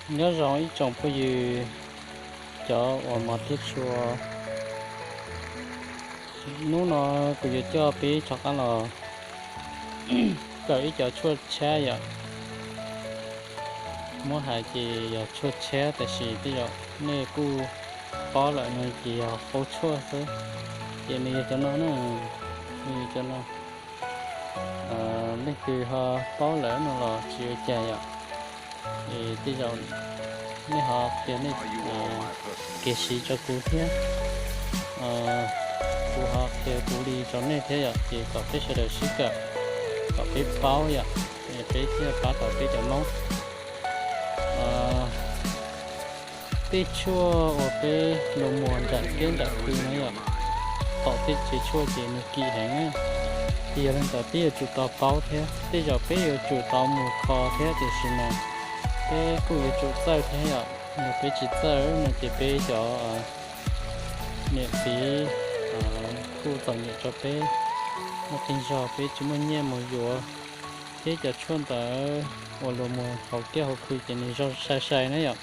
Nyob zoo ib tsoom phooj ywg cov uas mos thiab tshua, hnub no kuv yuav coj peb rov qab los kawm ib cov tshuaj tshab yom. Muab hais ces yog tshuaj tshab, tab sis tej zaum nej kuj paub lawm no ces yog qau tshuaj xwb. Ces nws yog cov no na, nws yog cov no. Leej twg ho paub lawm no los tsis ua cas yom. Es tej zaum nej ho qhia nej kev siv rau kuv thiab, kuv ho qhia kuv li rau nej thiab yom. Ces kom peb sawv daws sib kawm, kom peb paub yom, peb thiaj pab tau peb cov Hmoob. Tej tshuaj uas peb los muag nram teb nram kwv no yom, tom tej tsev tshuaj ces nws kim heev na. Ces yog li ntawd peb yuav tsum tau paub thiab, tej zaum peb yuav tsum tau mus kho thiab, tiam sis mas peb kuj yuav tsum txawj thiab yom. Yog peb tsis txawj no ces peb cov niam txiv kuj txom nyem rau peb, muaj qee zaug peb tsis muaj nyiaj mus yuav. Thiab cov tshuaj ntawd uas los muag hauv kiab hauv khw ces nws zoo sai sai na yom,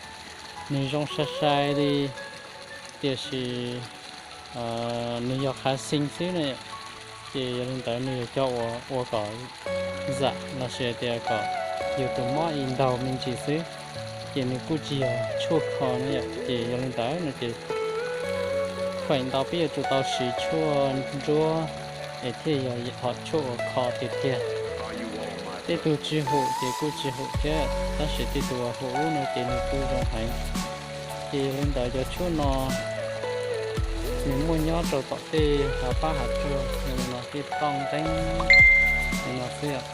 nws zoo sai sai li, tiam sis nws yog qhav xeev xwb na. Ces yog li ntawd nws yog cov uas ua kom zam los sis tias kom yus tus mob ib ntaug me ntsis xwb, ces nws kuj tsis yog tshuaj kho na yom. Ces yog li ntawd no ces feem ntau peb yuav tsum tau siv tshuaj ntsuab es thiaj yog hom tshuaj uas kho tiag tiag. Tej tug tsis hum ces kuj tsis hum thiab, tab sis tej tug uas hum no ces nws kuj zoo heev. Ces yog li ntawd cov tshuaj no nws muaj nyob rau tom tej hav pab hav tsuag, yog li no tej toj nqeeb li no xwb yom,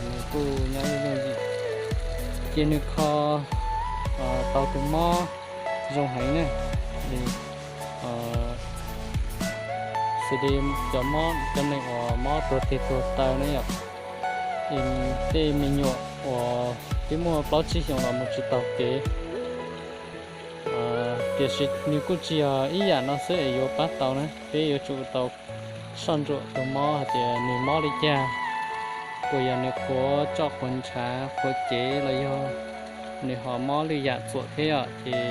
nws kuj nyob ib yooj yim. Ces nws kho tau tus mob zoo heev na, xws li cov mob, cov neeg uas mob tuag tes tuag taw na yom. Tej me nyuam uas twb muaj plaub tsib xyoos los mus tsis taug kev. Tiam sis nws kuj tsis yog ib yam no xwb es yuav pab tau na, peb yuav tsum tau soj ntsuam tus mob hais tias nws mob li cas, puas yog nws qhuav tsoj qhuav ntshav qhuav cev los yog nws ho mob lwm yam txuam thiab yom. Ces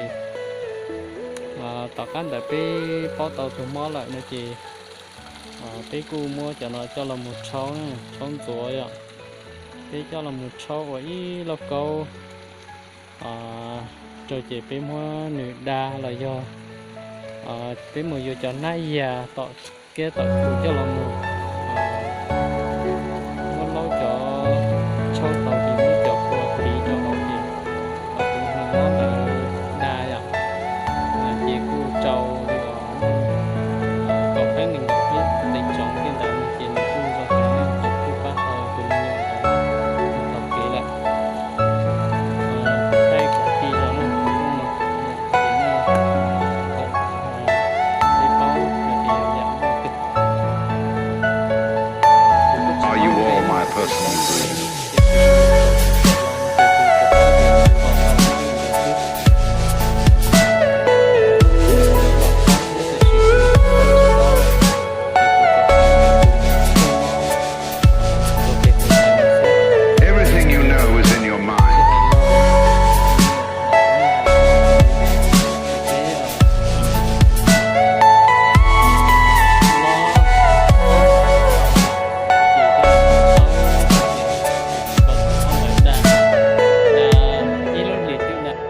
tom qab ntawd peb paub tau tus mob lawm no ces peb kuj muab cov no coj los mus rhaub, rhaub ntxuav yom. Peb coj los mus rhaub ua ib lauj kaub rau ces peb muab nws da los yog peb mus yuav cov hnab yas tom kiab tom khw coj los mus